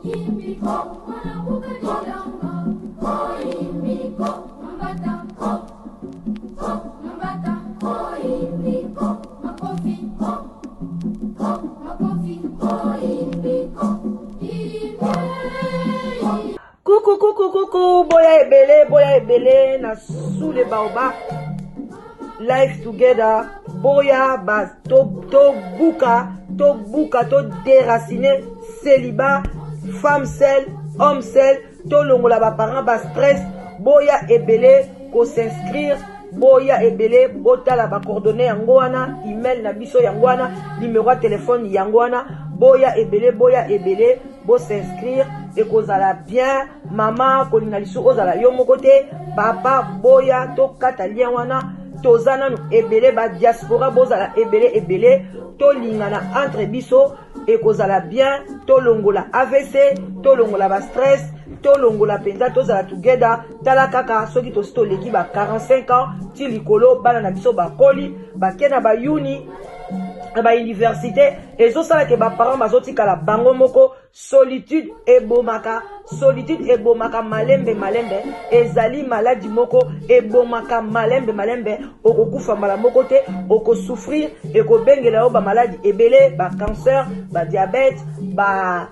Coucou, coucou, coucou, boya ebele, boya ebele, na sous les baobabs, life together, boya ba to to buka, to buka, to déraciner, célibat, femme seule, homme seul, to longola ba parents ba stress, boya ebele ko s'inscrire, boya ebele botala ba coordonnées yango wana, email na biso yango wana, numéro ya téléphone yango wana, boya ebele, boya ebele, bo s'inscrire, ekozala bien. Mama kolinga lisusu ozala yo moko te, papa boya tokata lien wana, toza nanu ebele ba diaspora, bozala ebele ebele, tolingana entre biso, ekozala bien. Tolongola AVC, tolongola ba stress, tolongola mpenza, tozala together. Tala kaka soki tosi toleki ba 45 ans ti likolo, bana na biso bakoli, bake na bayuni na bauniversité, ezosala ke baparent bazotikala bango moko. Solitude ebomaka, solitude ebomaka malembe malembe, ezali maladi moko ebomaka malembe malembe. Okokufa mbala moko te, okosouffrir, ekobengela yo bamaladi ebele, bacancer, badiabète, ba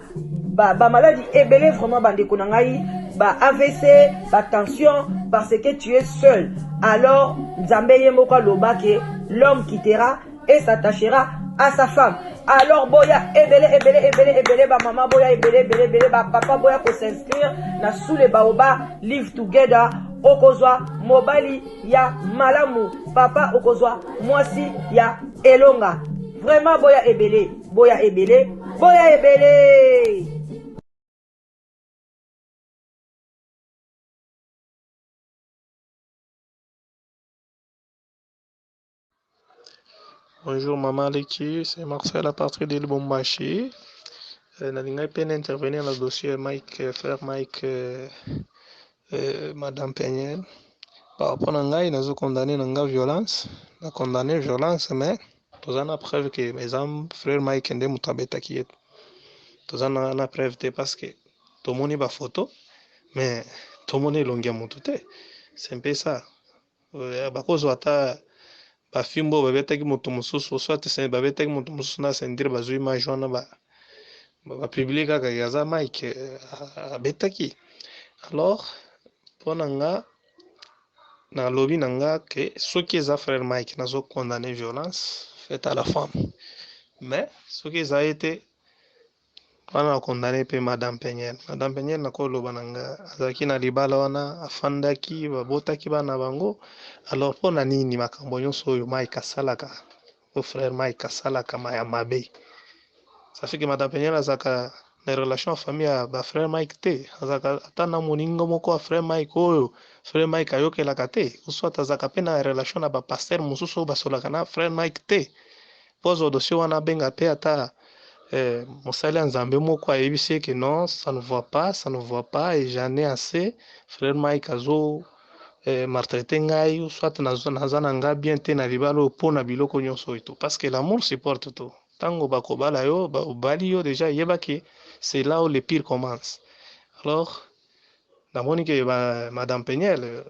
bamaladi ebele vraiment. Bandeko na ngai, ba AVC, batension, parce que tu es seul. Alors Nzambe ye moko aloba ke l'homme quittera et s'attachera à sa femme. Alors boya ebele ebele ebele ebele, bamama boya ebele ebele ebele, bapapa boya kos'inscrire na sous les baobabs live together. Okozwa mobali ya malamu, papa okozwa mwasi ya elonga. Vraiment boya ebele, boya ebele, boya ebele. Bonjour Maman Leki, c'est Marcel à partir de Lubumbashi. Nalingai mpe intervenir na dossier Mike, frère Mike, Madame Peniel. Par rapport na ngai, nazo condamner na nga violence, na condamner violence, mais toza na preuve ke eza frère Mike nde moto abetaki ye. Toza na preuve te parce que tomoni ba photo, mais tomoni elongi ya moto te. C'est un peu ça. Bakozwa ata bafimbo oyo babetaki moto mosusu, soit babetaki moto mosusu na ceinture, bazwi image wana, bapublier kaka aza Mike abetaki. Alors mpo na nga, nalobi na nga ke soki eza frère Mike, nazocondamner violence faite à la femme, mais soki eza ye te wana, nacondamner mpe Madame Peniel. Madame Peniel, nakoloba na nga, azalaki na libala wana, afandaki, babotaki bana bango. Alors mpo na nini makambo nyonso oyo Mike asalaka, o frère Mike asalaka ya mabe? Ça fait que Madame Peniel azalaka na relation ya famille ya bafrère Mike te, azalaka ata na moninga moko ya frère Mike oyo frère Mike ayokelaka te, soit azalaka mpe na relation na bapasteur mosusu oyo basolaka na frère Mike te, mpo azwa dossier wana, abenga mpe ata mosali ya Nzambe moko, ayebisi ye ke non, ça ne va pas, ça ne va pas et j'en ai assez, frère Mike azo maltraiter ngai, ou soit naza na nga bien te na libala oyo mpo na biloko nyonso oyo to, parce que l'amour supporte tout. Ntango bakobala yo, obali yo déjà, yebaki c'est là où le pire commence. Alors namoni ke Madame Peniel,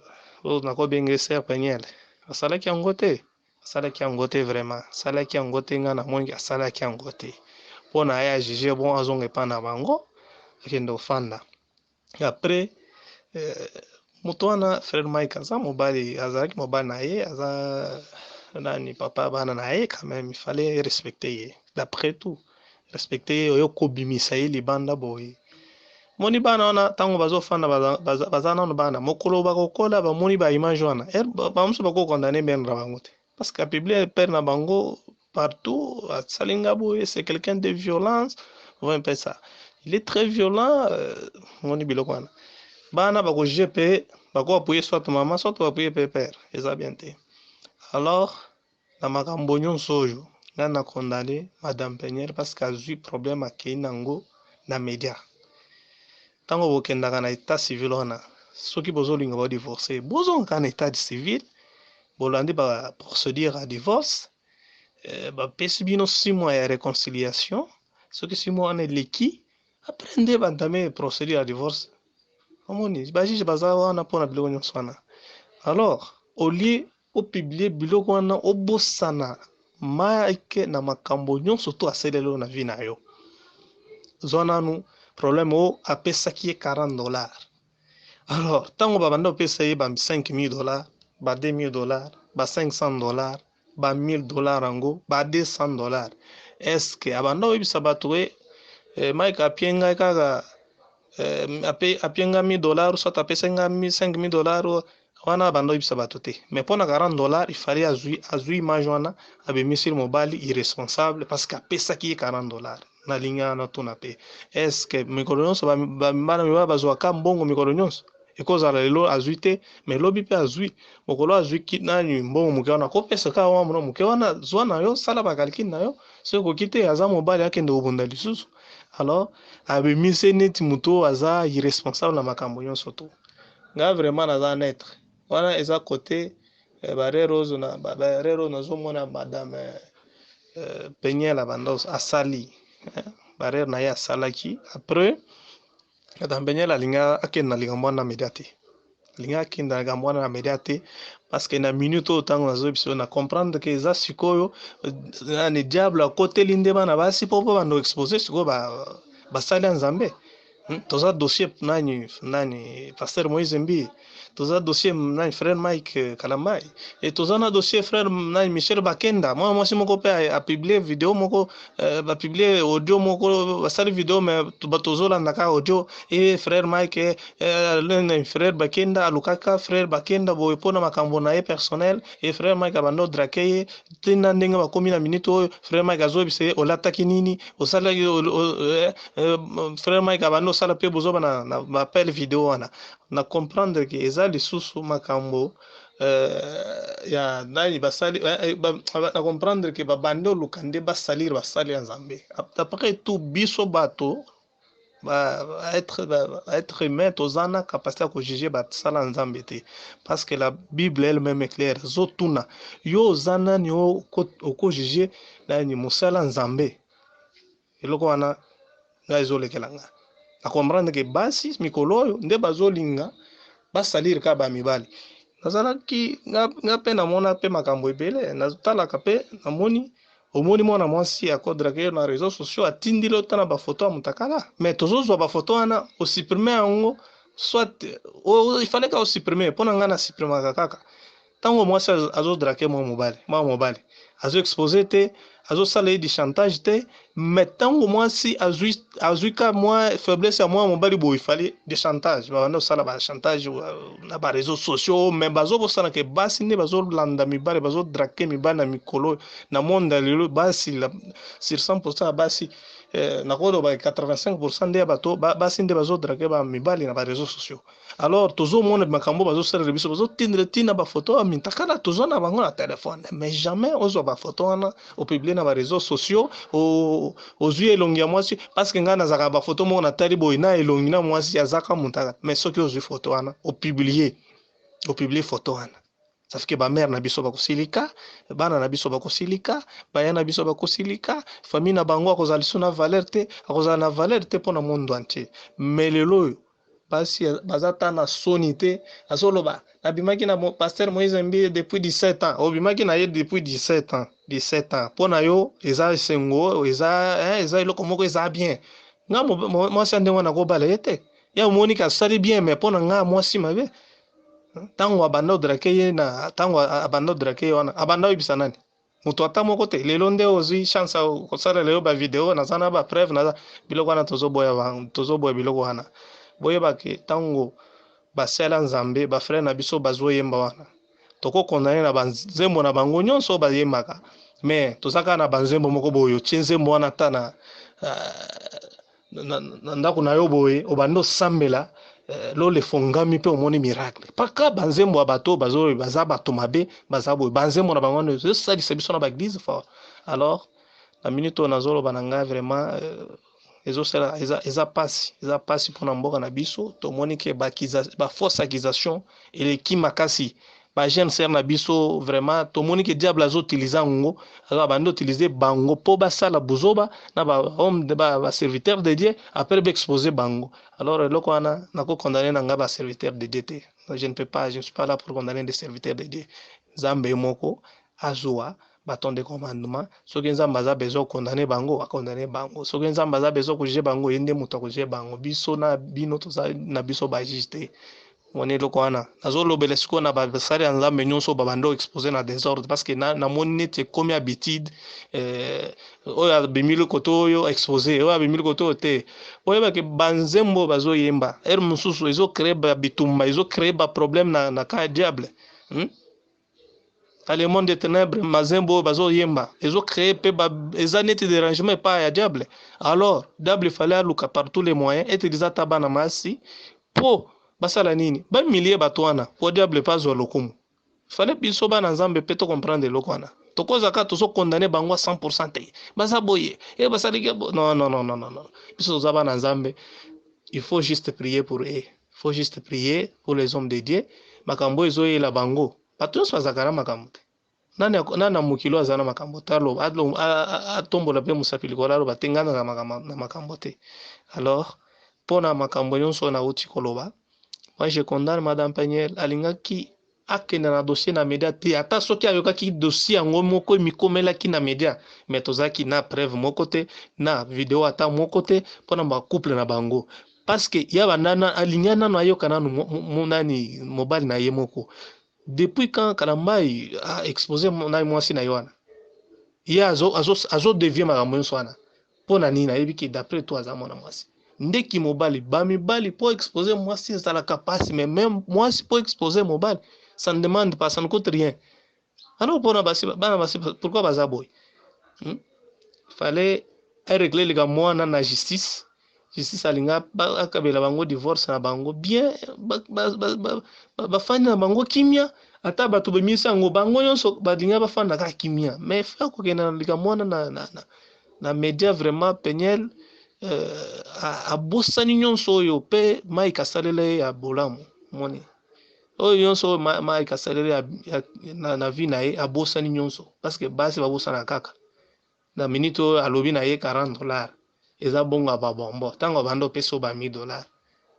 oyo nakobenge sœur Peniel, asalaki yango te, asalaki yango te, vraiment asalaki yango te. Ngai namoni asalaki yango te mpo na ye ajuger bon, azonga epai na bango, akende kofanda. Après moto wana frère Mike aza mobali, azalaki mobali na ye, aza nani, papa bana na ye. Quand même il fallait respecter ye, d'après tout respecter ye. Oyo kobimisa ye libanda boye, moni bana wana ntango bazofanda, baza nano bana, mokolo bakokola, bamoni baimage wana, bamosusu bakocondamner mère na bango te, parce que apublier père na bango partout, asali nga boye, c'est quelqu'un de violence, voit un peu ça, il est très violent. Moni biloko wana, bana bakojuger mpe, bakoappuyer soit mama, soit baappuyer mpe père, eza bien te. Alors na makambo nyonso oyo, ngai na condamner Madame Peniel parce que azwi problème, akei nango na média. Ntango bokendaka na état civil wana, soki bozolinga bodivorce, bozongaka na état civil, bolandi baprocédure ya divorce, bapesi bino 6 mois ya réconciliation. Soki 6 mois wana eleki, Après nde ba entamer procédure ya divorce. Omoni ba juge baza wana mpona biloko nyonso wana. Alors au lieu opublier biloko wana, obosana Mike na makambo nyonso to asaleli yo na vie na yo. Zwa nanu problème oyo apesaki ye 40 dollars. Alors ntango babanda kopesa ye ba 5000 dollars, ba 2000 dollars, ba 500 dollars, ba 1000 dollars yango, ba 200 dollars, est-ce que abanda koyebisa bato e Mike apie ngai kaka apie ngai 1000 dollars, soit apesi ngai 5000 dollars wana? Abanda koyebisa bato te. Mais mpo na 40 dollars, ifali azwi image wana, abimisili mobali irresponsable parce que apesaki ye 40 dollars. Nalingi wana tuna mpe: est-ce que mikolo nyonso bana mibali bazwaka mbongo mikolo nyonso? Ekozala lelo azwi te, mais lobi mpe azwi. Mokolo azwi nani mbongo moke wana, akopesa kaka wa mona moke wana. Zwa na yo, sala bacalculs na yo. Soki okoki te, aza mobali, akende kobunda lisusu. Alors abimisi neti moto oyo aza irresponsable na makambo nyonso. To nga vraiment naza neutre wana. Eza côté bare Rose na bare Rose, nazomona madame Peniel banda asali barere na ye asalaki. Après, madame Peniel alingi akende na likambo wana na media te, alingi akende na likambo wana na media te, parce que na minute oyo, ntango nazoyebisa yo, na comprendre ke eza sikoyo nani, diable akoteli nde bana basi mpo bando expose sikoyo basali ya Nzambe. Toza dossier nani, pasteur Moïse Mbi, toza dossier nani, frère Mike Kalambai, e toza na dossier frère nani, Michel Bakenda. Mwana mwasi moko mpe apublier video moko, bapublier audio moko, basali video, mais tozolanda kaka audio. E frère Mike, frère Bakenda alukaka frère Bakenda boye mpona makambo na ye personnel. E frère Mike abanda odraguer ye ntina ndenge bakomi na minute oyo. Frère Mike azoyebisa ye: olataki nini, osalaki? Frère Mike abanda osala mpe bozoba na baappel video wana. Na comprendre ke eza lisusu makambo ya nani basali. Na comprendre ke babandi oluka nde basalire basali ya Nzambe. Après tout, biso bato ba être humain, toza na capacité ya kojuger basala Nzambe te, parce que la Bible elle-même est claire. Ezotuna yo: oza nani okojuger nani mosala Nzambe? Eloko wana ngai ezolekela nga na comprendre ke basi mikolo oyo nde bazolinga basalire kaka bamibali. Nazalaki nga mpe namona mpe makambo ebele, natalaka mpe, namoni, omoni mwana mwasi akodraguer yo na réseau sociaux, atindili ota na bafoto ya motakala, mais tozozwa bafoto wana, osupprimer yango, soit ifale kaka osupprimer. Mpo na ngai, nasupprimaka kaka ntango mwasi azodraguer mwa mobali, azoexposer te, azosala ye du chantage te. Mais ntango mwasi azwi ka mwa faiblesse ya mwa mobali boye, ifali de chantage, babanda kosala bachantage na baréseaux sociaux. Mais bazobosana ke basi nde bazolanda mibali, bazodraguer mibali na mikolo. Na monde ya lelo, basi sur 100 ya basi, nakoloba 85 nde ya bato basi nde bazodraguer bamibali na baréseaux sociaux. Alors tozomona makambo bazosalela biso, bazotindela ntina bafoto ya mitakala, toza na bango na telefone, mais jamais ozwa bafoto wana, opublier na baréseaux sociaux, ozwi elongi ya mwasi. Parce que ngai nazalaka bafoto moko, natali boye na elongi na mwasi azaka mutaka. Mais soki ozwi foto wana, opublier foto wana, ça fait que bamères na biso bakosilika, bana na biso bakosilika, baya na biso bakosilika, famille na bango akozala lisusu na valeur te, akozala na valeur te mpo na monde entier. Mais lelo oyo, basi baza ta na soni te. Azoloba: nabimaki na pasteur Moïse Mbi depuis 17 ans. Obimaki na ye depuis 17 ans? 17 ans mpo na yo eza esengo, eza eloko moko eza bien? Nga mwasi ya ndenge wana kobala ye te. Ya omoni asali bien, mais mpo na nga mwasi mabe. Ntango abanda odraguer ye, na ntango abanda odraguer ye wana, abanda oyebisa nani? Moto ata moko te. Lelo nde ozwi chance kosalela yo bavideo. Naza na bapreuve, naza biloko wana. Tozoboya, tozoboya biloko wana. Boyebake ntango basala Nzambe, bafrère na biso bazoyemba wana, tokokondane na banzembo na bango nyonso oyo bayembaka, mais toza kaka na banzembo moko boye. Otie nzembo wana ata na ndako na yo boye, obandi osambela, lola efongami mpe omoni miracle. Paka banzembo ya bato bazo baza bato mabe, baza boye, banzembo na bango wana ezosalisa biso na baéglise fort. Alors na minute oyo nazoloba na ngai, vraiment ezosala eza pasi, eza pasi mpona mboka na biso. Tomoni ke bafausse accusation eleki makasi. Ba jeune sœur na biso vraiment tomoni ke diable azo utiliser yango, azo bandi utiliser bango po basala buzoba na ba homme de ba, ba serviteur de Dieu après ba exposer bango. Alors eloko wana nako condamner na nga ba serviteur de Dieu te. Je ne peux pas, je ne suis pas là pour condamner des serviteurs de Dieu. Nzambe ye moko azua baton de commandement. Soki Nzambe aza besoin condamner bango, a condamner bango. Soki Nzambe aza besoin ko juger bango, ye nde moto ako juger bango. Biso na bino toza na biso ba juge te. Moni eloko wana nazolobela sikoyo na basali ya Nzambe nyonso babanda expose na desordre, parce que namoni neti ekomi habitude, oyo abimili kote oyo expose, oyo abimili kote oyo te. Oyebake banzembo bazoyemba heure mosusu ezocrée bitumba, ezocrée baproblème na ka ya diable, Dans le monde des ténèbres, mazembo oyo bazoyemba ezocrée mpe eza neti dérangement epai ya diable. Alors diable fallait aluka par tous les moyens utiliser ata bana masi mpo basala nini, bamilie bato wana po diable mpe azwa lokumu. Fallait biso bana Nzambe mpe tocomprendre eloko wana. Tokozala kaka tozocondamner bango 100 te, baza boye e basaliki. Non, non, non, non, non, biso toza bana Nzambe. Il faut juste prier pour eux, il faut juste prier pour les hommes de Dieu. Makambo oyo ezoyela bango, bato nyonso bazalaka na makambo te. Nani na mokili oyo aza na makambo te? Aloba, atombola mpe mosapi likolo, aloba te: ngai naza na makambo te. Alors mpona makambo nyonso oyo nauti koloba, moi je condamne madame Peniel. Alingaki akende na dossier na média te. Ata soki ayokaki dossier yango moko emikomelaki na média, mais tozalaki na preuve moko te, na video ata moko te mpona bacouple na bango, parce que ya banda alingi nano ayoka nanu nani mobali na ye moko. Depuis quand Kalambai a exposé na mwasi na ye wana? Ye azodévier makambo nyonso wana mpo na nini? Ayebi ke d'après to aza mwana mwasi ndeki mobali. Bamibali mpo expose mwasi ezalaka mpasi, mais même mwasi mpo expose mobali, ça ne demande pas, ça ne coûte rien. Alors mpona basi, bana basi, pourquoi baza boye, Fallait arégler likambo wana na justice. Justice alinga akabela bango divorce na bango bien, bafandi na bango kimia. Ata bato bemisi yango, bango nyonso balinga bafanda kaka kimia, mais fa kokende na likambo wana na média. Vraiment Peniel abosani nyonso oyo mpe Mike asalela ye ya bolamu. Moni oyo nyonso oyo Mike asalela na vie na ye, abosani nyonso, parce que basi babosana kaka na minute oyo alobi na ye 40 $. Eza bongo ya babombo. Ntango obanda opesa oyo ba 1000 $,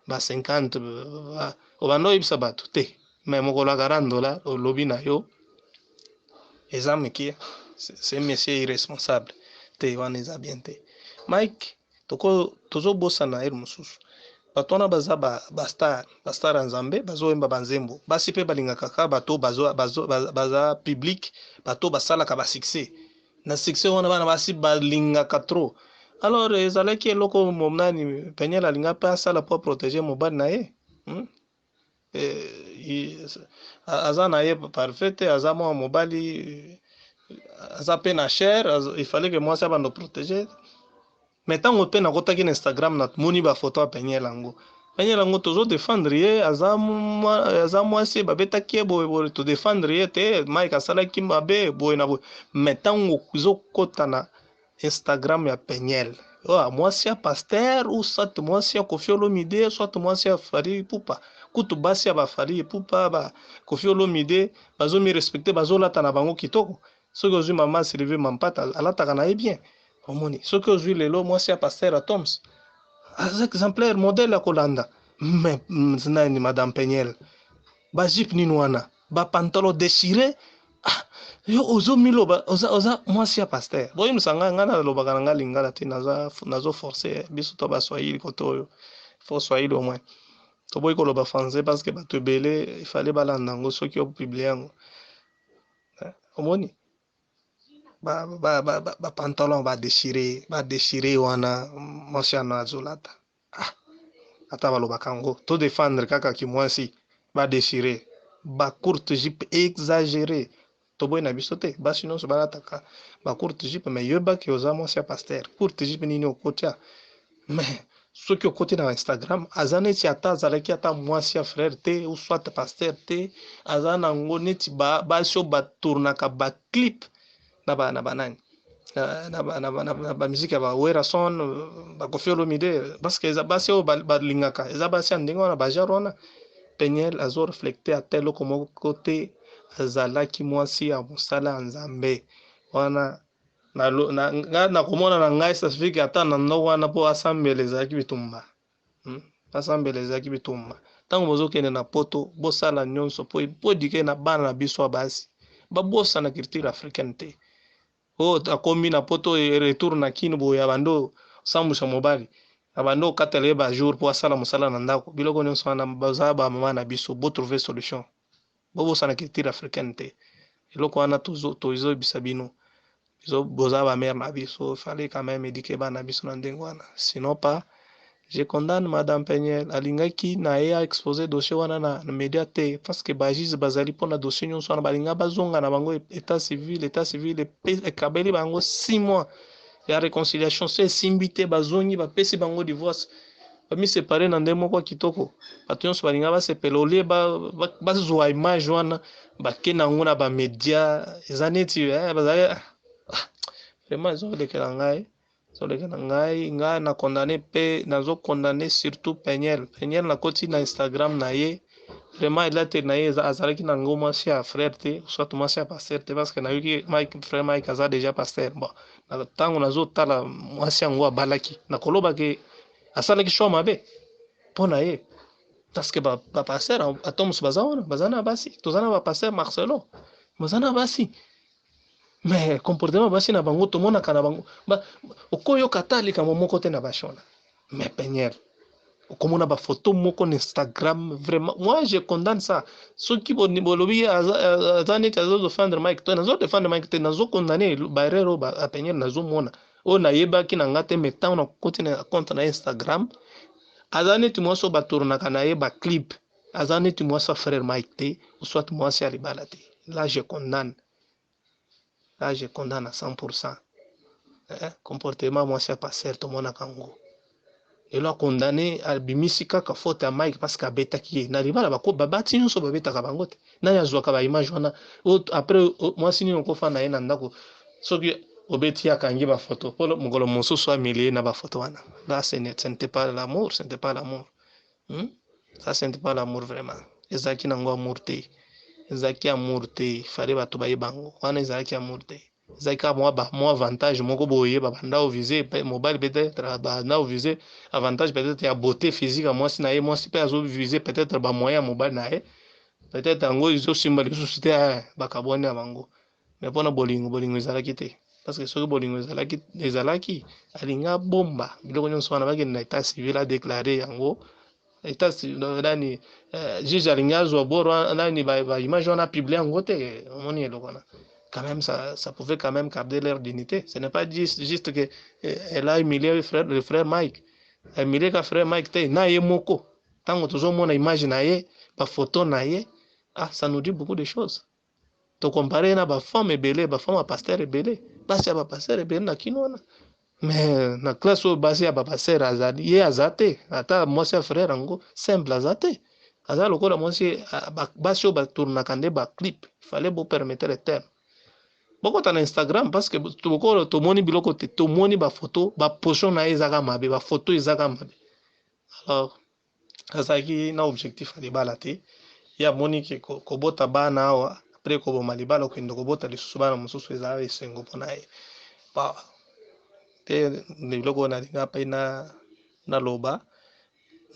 ba 50, obanda oyebisa bato te, mais mokolo ya 40 $, olobi na yo eza moke. C'est monsieur irresponsable te, wana eza bien te. Mike, tozobosana heure mosusu bato wana baza bastar, bastar ya Nzambe, bazoyemba banzembo. Basi mpe balingaka kaka bato baza public, bato basalaka basuccès. Na succès wana bana basi balingaka trop. Alors ezalaki eloko nani Peniel alinga mpe asala po protéger mobali na ye, Aza na ye parfait te, aza mwa mobali, aza mpe na chair. Il fallait que mwasi abanda protéger. Mais ntango mpe nakotaki na Instagram, namoni bafoto ya Peniel yango. Peniel yango tozodéfendre ye, aza mwasi babetaki ye boye boye, todéfendre ye te, Mike asalaki mabe boye na boye. Mais ntango ezokota na Instagram ya Peniel, oyo mwasi ya pasteur ou soit mwasi ya Koffi Olomide, soit mwasi ya Fally Ipupa, kutu basi ya baFally Ipupa, ba Koffi Olomide bazomirespecter, bazolata na bango kitoko. Soki ozwi mama Sylvie Mampata, alataka na ye bien. Omoni, soki ozwi lelo mwasi ya pasteur Atoms, aza exemplaire, modèle ya kolanda. Mais nani, madame Peniel, bajupe nini wana, bapantalon déchiré? Ah, yo ozomiloba oza mwasi ya pasteur. Boyebisa ngai, ngai nalobaka na ngai lingala te, nazoforce biso to baswahili kote oyo fo swahili au moins. Toboyi koloba français parce que bato ebele ifale balanda yango. Soki opublier yango, omoni bapantalon badéchiré, badéchiré wana mwasi wana azolata. Ah, ata balobaka yango, todéfendre kaka kimwasi. Badéchiré, bacourte jupe exagéré, toboyi na biso te. Basi nyonso balataka bacourte jupe, mais yebaki oza mwasi ya pasteur, courte jupe nini okotia? Mais soki okoti na Instagram, aza neti ata azalaki ata mwasi ya frère te ou soit pasteur te. Aza nango neti basi oyo batournaka baclip na banani, na bamusique ya baWerrason, baKoffi Olomide, parce que eza basi oyo balingaka, eza basi ya ndenge wana, bagenre wana. Peniel azorefléter ata eloko moko te. Azalaki mwasi ya mosala ya Nzambe. Wana na, na, nga nakomona na ngai ça suffit que ata na ndako wana mpo asambela ezalaki bitumba. Asambela ezalaki bitumba. Ntango bozokende na poto, bosala nyonso mpo éduquer na bana na biso ya basi, babosana culture africaine te. Oyo akomi na poto, retour na kini boye, abandi osambwisa mobali, abandi okatela ye bajour mpo asala mosala na ndako. Biloko nyonso wana, baza bamama na biso, botrouve solution. Bobosana culture africaine te. Eloko wana tozoyebisa bino, boza bamare na biso, fallait quand même éduquer bana na biso na ndenge wana. Sinon pas, je condamne madame Peniel. Alingaki na ye aexpose dossier wana na média te, parce que bajuge bazali mpona dossier nyonso wana. Balinga bazonga na bango état civil. État civil ekabeli bango 6 mois ya réconciliation. So esimbi te, bazongi, bapesi bango divorce, bamisepare na ndenge moko ya kitoko, bato nyonso balinga basepela. Olie bazwa image wana, bakende yango na bamédia, eza neti bazali vraiment, ezolekela ngai, ezolekela ngai. Ngai na condamne mpe nazocondamner surtout Peniel. Peniel, nakoti na Instagram na ye, vraiment elateli na ye, azalaki nango mwasi ya frère te, soit mwasi ya pasteur te, parce que nayoki Mike, frère Mike aza déjà pasteur. Bon, ntango nazotala mwasi yango abalaki, nakoloba ke asalaki choix mabe mpo na ye, parce que bapasteur ata mosusu baza wana, baza na basi. Toza na bapasteur Marcelo, baza na basi, mais comportement basi na bango tomonaka na bango, okoyoka ata likambo moko te na basi wana. Mais Peniel, okomona bafoto moko na Instagram, vraiment, moi je condamne ça. Soki bolobi aza neti azodefendre Mike te, nazodefendre Mike te, nazocondamner baerreur oyo Peniel nazomona, oyo nayebaki na nga te. Mais ntango nakoti na compte na Instagram, aza neti mwasi oyo batournaka na ye baclip, aza neti mwasi ya frère Mike te, soit mwasi ya libala te. Là je condamne, là je condamne à 100%. Eh, comportement mwasi ya pasteur tomonaka yango. Lelo acondamner, abimisi kaka faute ya Mike parce que abetaki ye na libala. Babati nyonso babetaka bango te. Nani azwaka baimage wana après? Mwasi nini okofa na ye na ndako soki obeti, akangi bafoto mpo mokolo mosusu amilie na bafoto wana? Là ce n'était pas l'amour, ce n'était pas l'amour, Ça ce n'était pas l'amour vraiment. Ezalaki nango amour te, ezalaki amour te. Fallait bato bayeba yango wana, ezalaki amour te, ezalaki kaka mwa avantage moko boye. Babanda ovise mobali, peut-être banda ovise avantage peut-être ya beauté physique ya mwasi na ye, mwasi mpe azovise peut-être bamoyen ya mobali na ye. Peut-être yango ezosimba lisusu te, bakabwani ya bango. Mais mpona bolingo, bolingo ezalaki te, parce que soki bolingo ezalaki, alingi abomba biloko nyonso wana, bakende na état civil, adéclare yango état nani, juge alingi azwa boro nani, baimage wana, apublie yango te. Omoni eloko wana, quand même, ça pouvait quand même garder leur dignité. Ce n'est pas juste que elle a humilié le frère Mike. Humilié ka frère Mike te, na ye moko. Tango tozomona image na ye, ba photo na ye, ah, ça nous dit beaucoup de choses. To comparer na ba femme ebele, ba femme ya pasteur ebele, basi ya ba pasteur ebele na kino wana. Mais na classe oyo basi ya ba pasteur azali, ye aza te. Ata mwasi ya frère yango simple aza te. Aza lokola mwasi basi oyo batournaka nde ba clip. Fallait bo permettre le terme. Bokota na Instagram, parce que tokolo tomoni biloko te, tomoni bafoto, baposition na ye ezaka mabe, bafoto ezaka mabe. Alors azalaki na objectif ya libala te. Ye amoni ke kobota bana awa, après koboma libala, okende kobota lisusu bana mosusu, ezala esengo mpona ye te. Biloko oyo nalinga mpe na naloba,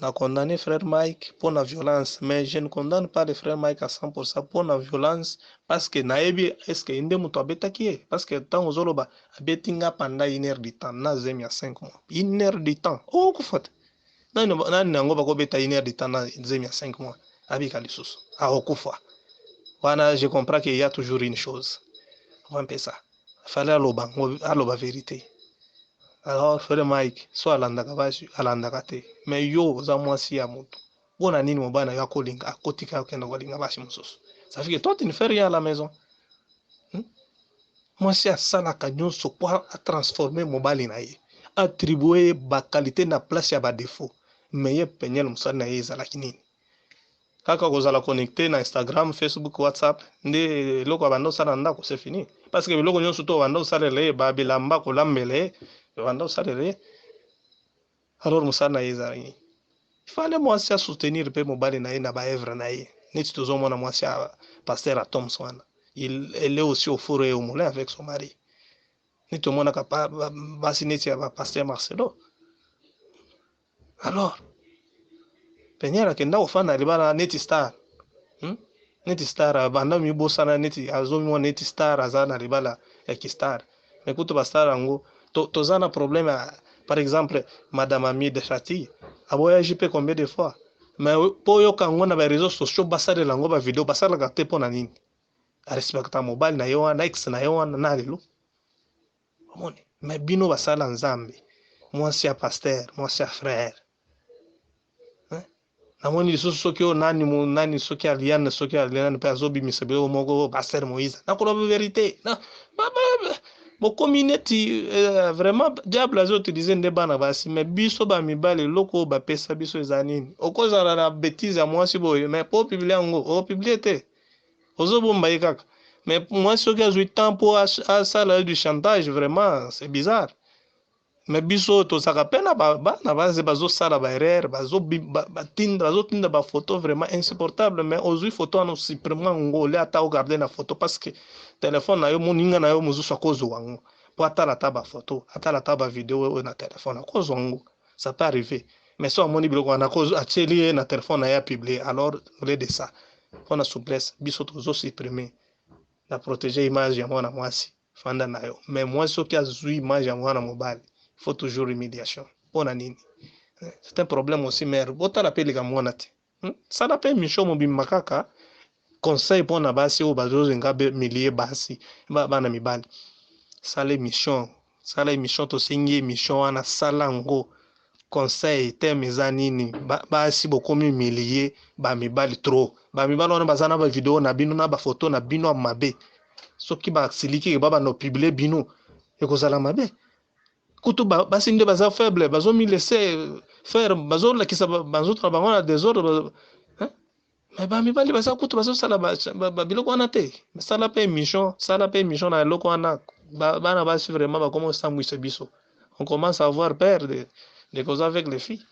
na condamné frère Mike pour la violence, mais je ne condamne pas le frère Mike à 100% pour la violence, parce que nayebi est-ce que nde moto abetaki ye, parce que ntango ozoloba abeti nga pendant une heure du temps na zemi ya 5 mois, une heure du temps okokufa te. Nani nani yango bakobeta une heure du temps na zemi ya 5 mois, abika lisusu, akokufa wana? Je comprends qu'il y a toujours une chose mpe ça fallait aloba, aloba vérité. Alors frère Mike, so alandaka basi, alandaka te, mais yo oza mwasi ya moto, mpona nini mobali na yo akolinga, akotika, akenda kolinga basi mosusu? Ça fait que toi tu ne fais rien à la maison, Mwasi asalaka nyonso po atransforme mobali na ye, attribue ye baqualité na place ya badéfaut. Mais ye Peniel, mosali na ye ezalaki nini? Kaka kozala connecté na Instagram, Facebook, WhatsApp, nde eloko abanda osala na ndako. C'est fini, parce que biloko nyonso to banda osalela ye, babilamba, kolambela ye, banda osalela ye. Alors mosala na ye ezalaki nini? Fallait mwasi asoutenir mpe mobali na ye na baœuvre na ye. Neti tozomona mwasi ya pasteur Atoms wana, il elle est aussi au four et au moulin avec son mari. Neti tomonaka basi neti ya ba pasteur Marcelo. Alors Peniel akenda kofanda libala neti star, Neti star abanda mibosana, neti azomimona neti star, aza na libala ya kistar. Mais kutu ba star yango toza na problème ya, par exemple madame Amide Chati aboyagi mpe combien de fois, mais mpo oyoka yango na ba réseaux sociaux, basalela yango ba video, basalaka te. Mpo na nini? Arespecta mobali na ye wana, ex na ye wana na lelo omoni. Mais bino basala Nzambe, mwasi ya pasteur, mwasi ya frère, hein? Namoni lisusu soki oyo nani nani, soki Aliane, soki Aliane mpe azobimisa biloko moko, pasteur Moïse, nakoloba vérité bokomi neti vraiment diable azoutiliser nde bana basi. Mais biso bamibali, eloko oyo bapesa biso eza nini? Okozala na bétise ya mwasi boye, mais po opublier yango, opublier te, ozobomba ye kaka. Mais mwasi soki azwi temps mpo asala du chantage, vraiment c'est bizarre. Mais biso tozalaka mpe na bana basi bazosala baerreur, bazotinda bafoto vraiment insupportable. Mais ozwi foto wana, osupprime yango, ole ata ogarde na foto, parce que telefone na yo, moninga na yo mosusu akozwa yango mpo atala ata bafoto, atala ata bavideo oyo na telefone, akozwa yango, ça peut arriver. Mais so amoni biloko wana, atieli ye na telefone na ye, apublie. Alors au lieu de ça, mpona souplesse, biso tozosupprime na protéger image ya mwana mwasi, fanda na yo. Mais mwasi soki azwi image ya mwana mobali, il faut toujours humiliation. Mpona nini? C'est un problème aussi. Mare, botala mpe likambo wana te, Sala mpe émission mobimba kaka conseil mpona basi oyo bazozenga milie basi, bana mibali. Sala émission, sala émission, tosengi émission wana, sala yango conseil. Thème eza nini? Basi bokomi humilie bamibali trop. Bamibali wana baza na bavideo na bino, na bafoto na bino ya mabe. Soki basiliki, babanda opublier bino, ekozala mabe. Kutu basi nde baza faible, bazomilaisser faire, bazolakisa banzoto na bango na désordre. Mais bamibali baza kutu bazosala babiloko wana te. Sala mpe émission, sala mpe émission na eloko wana. Bana basi vraiment bakoma osambwisa biso, on commence à avoir peur de causer avec les filles.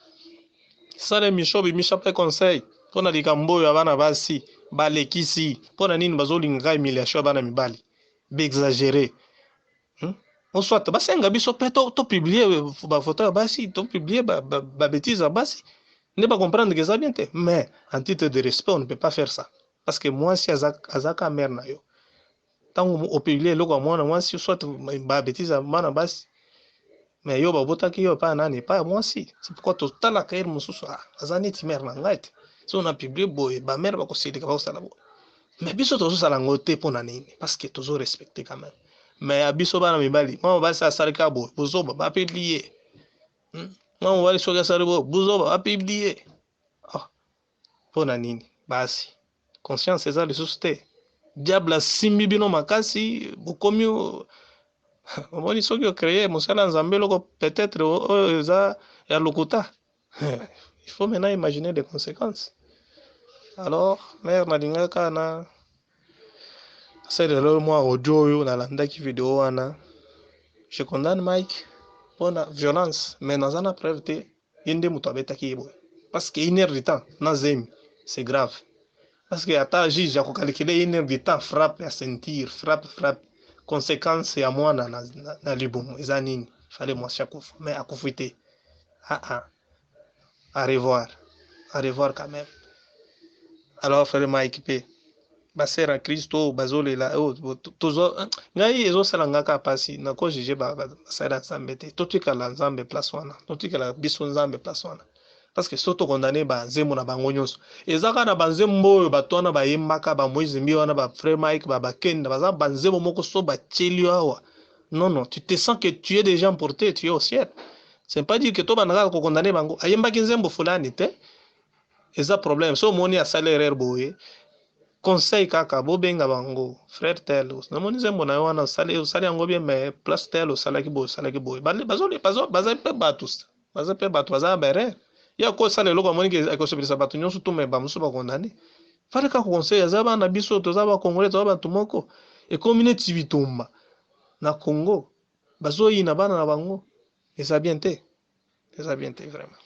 Sala émission, bimisa mpe conseil mpona likambo oyo ya bana basi balekisi. Mpona nini bazolingaka humiliation ya bana mibali, baexagéré, Oswat basenga biso mpe topublier bafoto ya basi, topublier babêtise ya basi nde bacomprendre que eza bien te. Mais en titre de respect, on ne peut pas faire ça, parce que mwasi aza ka mare na yo. Ntango opublier eloko ya mwana mwasi, soit babêtise ya mwana basi, mais yo babotaki yo epai ya nani? Epai ya mwasi. C'est pourquoi totalaka ye mosusu, aza neti mare na ngai te. So na publie boye, bamare bakosilika, bakosala boye. Mais biso tozosala yango te. Mpo na nini? Parce que tozorespecte quand même. Mais ya biso bana mibali, mwana mobali asali kaka boye, bozoba, bapublier. Mwana mobali soki asali boye, bozoba, bapublier. Oh, mpo na nini? Basi conscience eza lisusu te, diable asimbi bino makasi. Bokomi, omoni, soki ocréer mosala ya Nzambe eloko peut-être oyo eza ya lokuta, il faut maintenant imaginer des conséquences. Alors mare, nalingaka na nasalela mwa audio oyo nalandaki video wana. Je condamne Mike mpona violence, mais naza na preuve te ye nde moto abetaki ye boye, parce que une heure du temps na zemi, c'est grave, parce que ata juge akokalkule une heure du temps, frappe ya ceinture, frappe, frappe, conséquence ya mwana na libumu eza nini? Fallait mwasi akufa, mais akufi te. Ah ah, à revoir, à revoir quand même. Alors frère Mike mpe basœur ya Kristo bazolela oyo, ngai ezosala nga kaka mpasi. Nakojuger basali ya Nzambe te. Totikala Nzambe place wana, totikala biso Nzambe place wana, parce que so tokondane banzembo na bango nyonso, eza kaka na banzembo oyo bato wana bayembaka, bamoïse mbi wana, bafrère Mike, babakenda, baza banzembo moko so batieli awa, non non, tu te sens que tu es déjà emporté, tu es au ciel. C'est pas dire que tobanda kaka kokondane bango, ayembaki nzembo fulani te, eza problème. So omoni asali erreur boye, conseil kaka, bobenga bango: frère tel, namoni nzembo na yo wana, osali yango bien, mais place tel osalaki boye, osalaki boye. Baza mpe bato, baza mpe bato, baza na baerreur ya kosala eloko. Amoni ekosepelisa bato nyonso tu, me bamosusu bakondane. Fallait kaka conseil. Aza bana, biso toza bacongolais, toza bato moko. Ekomi neti bitumba na Congo, bazoyina bana na bango. Eza bien te, eza bien te vraiment.